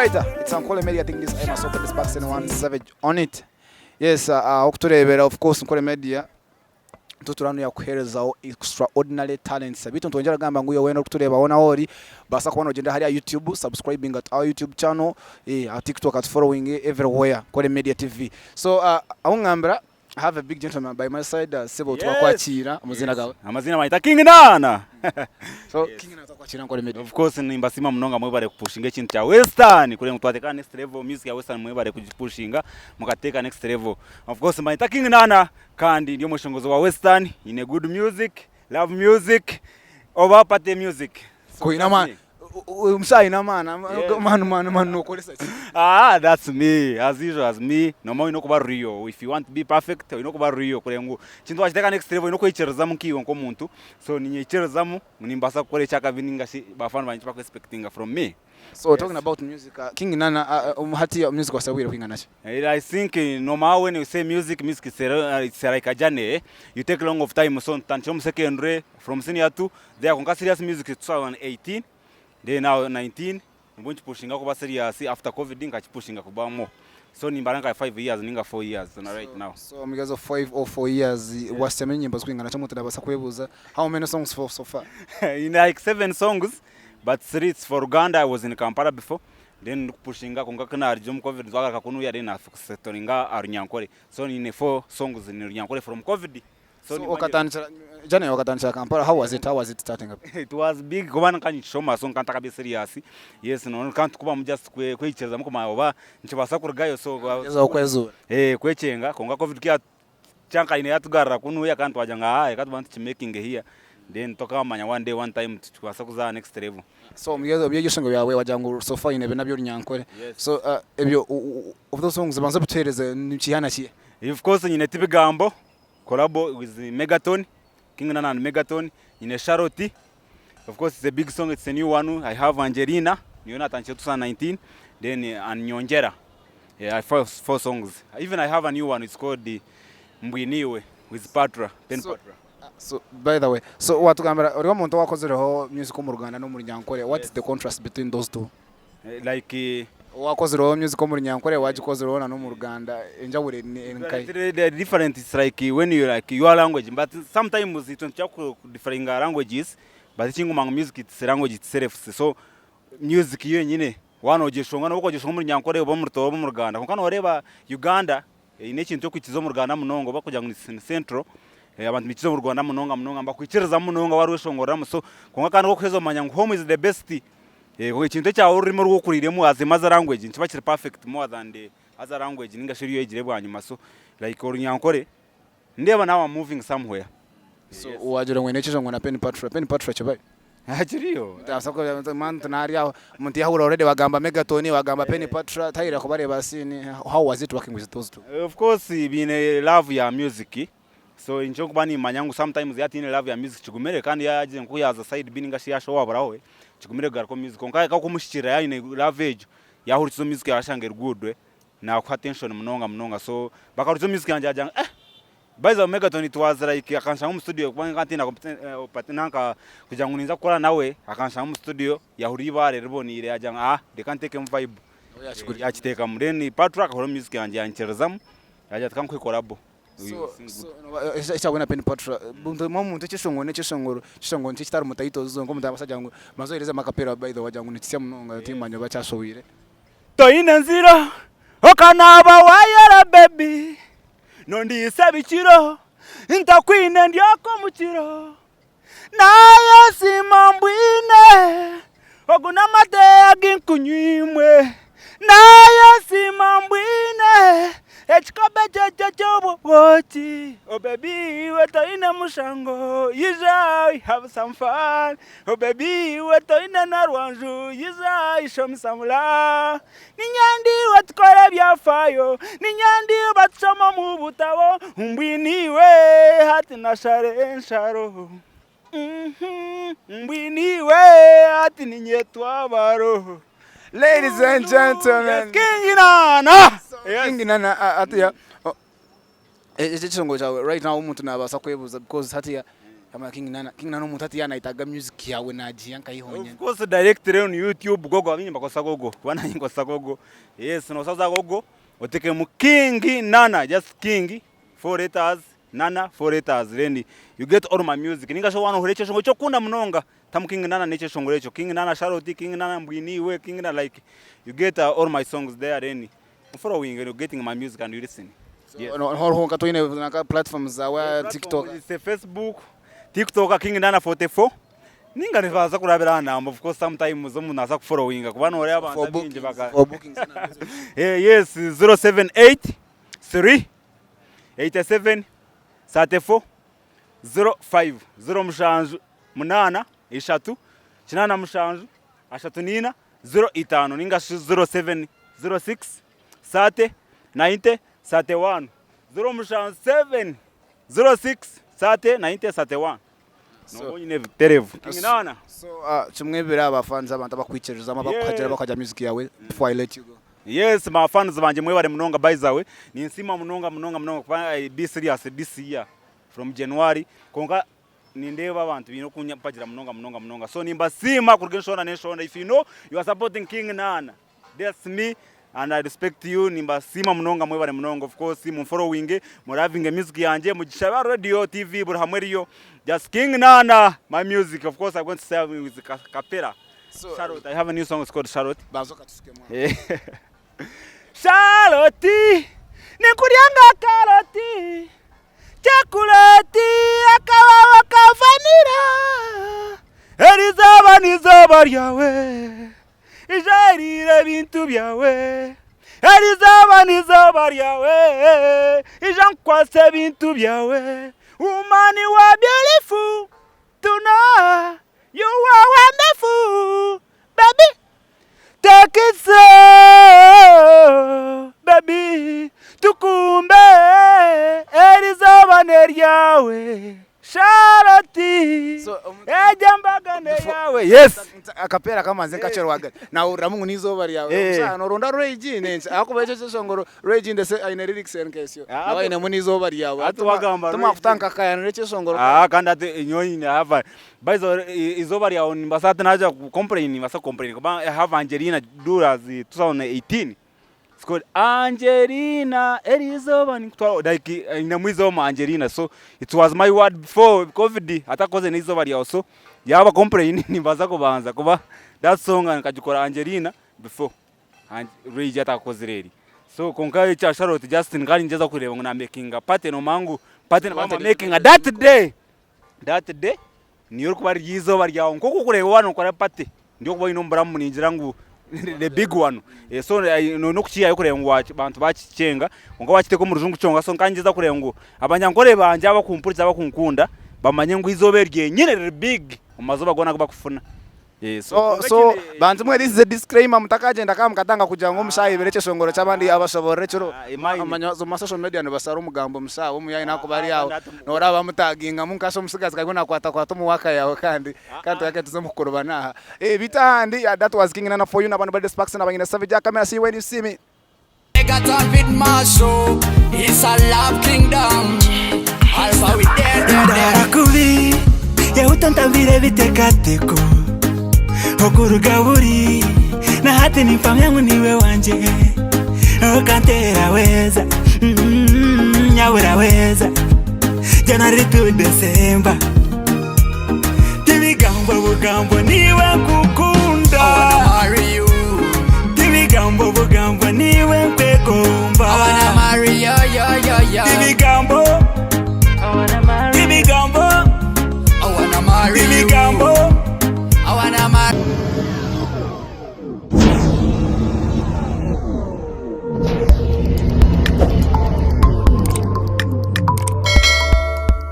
Right, it's Ankole Media. I think this I must open this box and one savage on it. Yes, okutureebera of course Nkole Media tuturanu yakuherezaho extraordinary talents. Bitu ntwongera gamba ngu iwe wena orikutureeba hoona ahu ori baasa kuba nogyenda hariya YouTube subscribing at our YouTube channel, eh, aha TikTok at following everywhere Nkole Media TV. So ahu ngambira I have a big gentleman by my side, sebo twakwakira amazina gawe. Amazina banyeta King Nana. So King Nana twakwakira Nkole Media. Of course nimbasiima munonga mwebare kupushinga ekintu kya Western kureba ngu twateeka next level music ya Western mwebare kugipushinga mukateeka next level. Of course mbanyeta King Nana kandi ndi omweshongozi wa Western, nyine good music, love music oba party music. So Koine amaani. Omushaija aine amaani, amaani amaani amaani nokoresa ki? Ah, that's me. As usual as me. Nooma oine okuba real. If you want to be perfect, oine okuba real kureba ngu ekintu wakiteeka next level oine okwikirizamu nkaiwe nk'omuntu. So niinyikirizamu ngu nimbaasa kukora ekyakabi ninga shi ba fan bangye eki baku expectinga from me. So talking about music, King Nana, hati music watsire obwire bwingana ki? I think no matter when you say music, music is a, it's like a journey. You take long of time. So ntandikire omu secondary from senior two, there konka serious music 2018, then now 19 nibwo nkipushinga kuba serious after COVID nkakipushinga kuba more. So nimbara nka 5 years ninga 4 years na right now. So omu gezo 5 or 4 years wasema enyimbo zikwingana ki omuntu nabaasa kwebuuza how many songs for so far? In like 7 songs but 3 it's for Uganda. I was in Kampala before. Then ndikupushinga kwonka ku naarugire omu covid twagaruka kunuya then nasettlinga aha Runyankore. So nyine 4 songs in Runyankore from covid. So okatandikira journey yawe okatandikira Kampala how was it how was it starting up? It was big kuba nka nikishoma so nka ntakabire serious. Yes no nka ntukubamu just kweyikirizamu kumanya oba nikibaasa kurugayo so Kugyezaho kwezuura. Eh kwekyenga kwonka covid ku kyankaine yatugarura kunuya kandi twagira ngu aa reka tubanze tukimakinge here then tokamanya one day one time tukibaasa kuza aha next level. So omuri ebyeshongo byawe wagira ngu so far oyine bina by'orunyankore so ebyo of those songs banza obituhereze nikiiha na kiiha? Of course nyine Tibigambo collabo with Megaton, King Nana and Megaton, nyine Charlotte of course it's a big song it's a new one, I have Angelina niyo natandikire 2019 then and Nyongyera yeah, 4 songs even I have a new one it's called Mbwiniwe with Patra, Pen So, Patra. so by the way so watugambira ori omuntu owakozireho music omu Ruganda n'omu Runyankore what is the contrast between those two? Like Owakozireho music omu Runyankore wagikozireho na n'omu Ruganda enjawuro eri nkahi? The different is like when you like your language but sometimes itwe nitukira ku differinga languages but ekinguma ngu music it's a language itself so music yonyine waaba nogyeshonga nobu orikugyeshonga omu Runyankore oba omu Rutooro oba omu Ruganda kwonka noreeba Uganda eine ekintu ky'okwikiriza omu Ruganda munonga oba kugira ngu ni central abantu baikiriza omu Ruganda munonga munonga nibakwikirizamu munonga waaba orweshongoreramu so kwonka kandi ku orikuheza omanya ngu home is the best ekintu ekyawe orurimi oru okuriiremu as a mother language nikiba kiri perfect more than the other language ninga shi eri oyegire bwanyima so like Orunyankore nindeeba now am moving somewhere. So wagira ngu oine ekijungu na Penny Patra, Penny Patra kibayo? Kiriyo. Omuntu nari aho, omuntu yahurira already wagamba Megaton, wagamba Penny Patra, tayira kubareeba scene, how was it working with those two? Of course biine love ya music, so nikyo nkuba nimanya ngu sometimes yaaba ataine love ya music kigumire kandi yaaba yagizire ngu yaaza side B ninga shi yaashoba kigumire kugaruka omu music kwonka okumushikirira yaaba aine love egyo, yaahurikiza music yaawe ashanga eri good, naakuha attention munonga munonga so bakahurikiza music yangye baagira ngu eh By the way Megaton it was like akanshanga omu studio kuba nka ntiina nanka kugira ngu ninza kukora nawe akanshanga omu studio yahurira eibaare riboneire yagira ngu ah reka ntekemu vibe yakiteekamu then Patra akahurira music yangye yankirizamu yagira ati kankuhe collabo. Ekyabwe na Penny Patra omuntu ekyeshongoro n'ekyeshongoro ekyeshongoro nikyo ekitari omu titles zonka omuntu nabaasa kugira ngu banza oherezemu acapella by the way wagira ngu nikisya munonga timanya oba kyashohwire. Toine nziro okanaaba wayera baby Nondiisa ebikiro ntakwine ndi oku mukiro Nayesiima mbwine ogu n'amate agu nkunywa imwe Nayesiima mbwine ekikopo kyekyo eky'obwoki Oh baby iwe toine mushango ija we have some fun Oh baby iwe toine na rwanju ija show me some love Niinyenda iwe tukore ebyafaayo, niinyenda iwe batushome omu butabo, mbwinu iwe hati nashara ensharo, mbwinu iwe hati niinye twabaro. Ladies and gentlemen, King Nana! King Nana hatiya ekyo ekishongoro kyawe right now omuntu nabaasa kwebuuza because hatiya. Yamanya King Nana, King Nana omuntu hati yanayetaga music yawe nagiiha nkahi honyene. Of course directly on YouTube Gogo abaingi nibakozesa Gogo kuba nanye nkozesa Gogo yes nobaasa kuza Gogo otekemu King Nana just King 4 letters Nana 4 letters then you get all my music ninga shi waaba nohurira ekyeshongoro eki orikukunda munonga tamu King Nana n'ekyeshongoro ekyo King Nana Charlotte, King Nana Mbwiniiwe, King Nana like you get all my songs there then ofollowinge you getting my music and you listen. Yes. Hariho nka twine nka platforms zawe TikTok. It's a Facebook, TikTok King Nana 44. Ninga nibaza kurabira aha namba of course sometimes omuntu naza kufollowinga kuba noreeba abantu For abaingi bookings, baka for bookings. Eh, yes 078 3 87 34 05 07 8 3 87 34 05 ninga shi 07 06 30 90 31 07 06 30 90 31 So- nyine biterevu King Nana. So kimwe biri aba fans abantu abakwikirizamu abakuhagira Yes. bakagira music yawe before I let you go. Yes, my fans banje mwebare munonga by the way. Ninsiima munonga munonga munonga kuba I be serious this year from January konka nindeeba abantu baine okumpagira munonga munonga munonga so nimbasiima kuruga enshonda n'enshonda if you know you are supporting King Nana that's me and I respect you nimbasiima munonga mwebare munonga of course mumfollowinge muravinge music yangye mugishabe aha radio TV buri hamwe eriyo just King Nana my music of course I'm going to say with capella So, Charlotte I have a new song it's called Charlotte. Banza okatusukemu aho. Charlotte ninkurya nka karoti Chocolate akababa ka vanilla Erizooba n'izooba ryawe Ija eriire ebintu byawe Erizooba n'izooba ryawe Ija nkukwase ebintu byawe Woman you are beautiful to know You are wonderful baby Take it slow baby tukumbe erizooba neryawe Charlotte So, egyo embaga neyawe yes Akapeera kamanze nkakye rwagati nahuriramu ngu n'eizooba ryawe omushaija noronda Ray-G nenki ahakuba ekyo ekyeshongoro Ray-G ndetse aine lyrics nk'esyo nawe ainemu n'eizooba ryawe Hati wagamba Tuma Ray-G. kutankakayanira ekyeshongoro Ah, kandi hati nyowe nyine have by the way izooba ryawe nimbaasa hati naija ku complain nimbaasa ku complain kuba I have Angelina Duras 2018 it's called Angelina eri izooba ninkutwara like ainemu izooba Angelina so it was my word before covid atakoze n'eizooba ryawe so yaaba complain nimbaasa kubanza kuba that song nkagikora Angelina before Ray-G atakakozire eri so kwonka ekya Charlotte just nkaba ningyeza kureeba ngu na makinga party nomanya ngu party nibaba makinga that day That day niyo rikuba riri eizooba ryawe nk'oku orikureeba waaba nookora party niyo orikuba oine omu buramu ningira ngu the big one. So noine okukiihayo kureeba ngu abantu baakikyenga kwonka waakiteeka omu rujungu kyonka so nkaba ningyeza kureeba ngu abanyankore bangye abakumpurikiza abakunkunda bamanye ngu eizooba eri ryenyine riri big omu mazooba goona agu bakufuna. So so bantu mwe this is a disclaimer mutakagyenda ka mukatanga kugira ngu omushaija ayebire ekyeshongoro ky'abandi abashoborore ekiro omanya omu ma social media nibasara omugambo omushaija omuyaye nakuba ari aho noraba bamutagingamu nkasha omutsigazi kariyo nakwatakwata omu work yawe kandi kandi twahika tuze omu kukurubana aha beitu ahandi that was King Nana for you n'abandi bari The Sparks na Banyina Savage aha camera see you when you see me. Ndara kubi Yahuta ntabire ebiteekateeko Okuruga buri na hati nimpamya ngu niiwe wangye Okanteera weeza mm, nyabura weeza January to December Tibigambo bugambo.